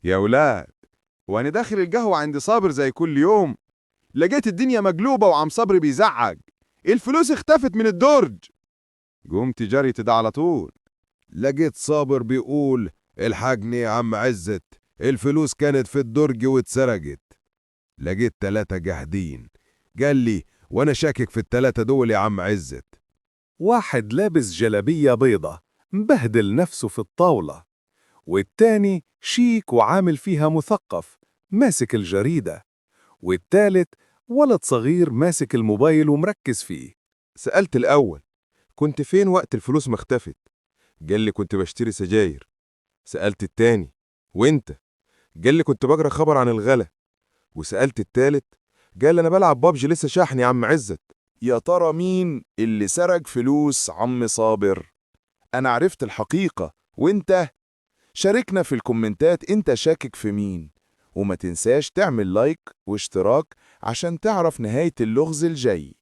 يا ولاد، وأنا داخل القهوة عند صابر زي كل يوم، لقيت الدنيا مقلوبة وعم صبري بيزعق، الفلوس اختفت من الدرج. قمت جريت ده على طول. لقيت صابر بيقول: الحقني يا عم عزت، الفلوس كانت في الدرج واتسرقت. لقيت 3 جاهدين. قال لي: وانا شاكك في ال3 دول يا عم عزت. واحد لابس جلابية بيضة مبهدل نفسه في الطاولة، والتاني شيك وعامل فيها مثقف ماسك الجريدة، والتالت ولد صغير ماسك الموبايل ومركز فيه. سألت الأول: كنت فين وقت الفلوس ما اختفت؟ قال لي: كنت بشتري سجاير. سألت التاني: وانت؟ قال لي: كنت بقرا خبر عن الغلا. وسألت التالت، قال: انا بلعب بابجي لسه شاحن يا عم عزت. يا ترى مين اللي سرق فلوس عم صابر؟ أنا عرفت الحقيقة، وإنت؟ شاركنا في الكومنتات، إنت شاكك في مين؟ وما تنساش تعمل like واشتراك عشان تعرف نهاية اللغز الجاي.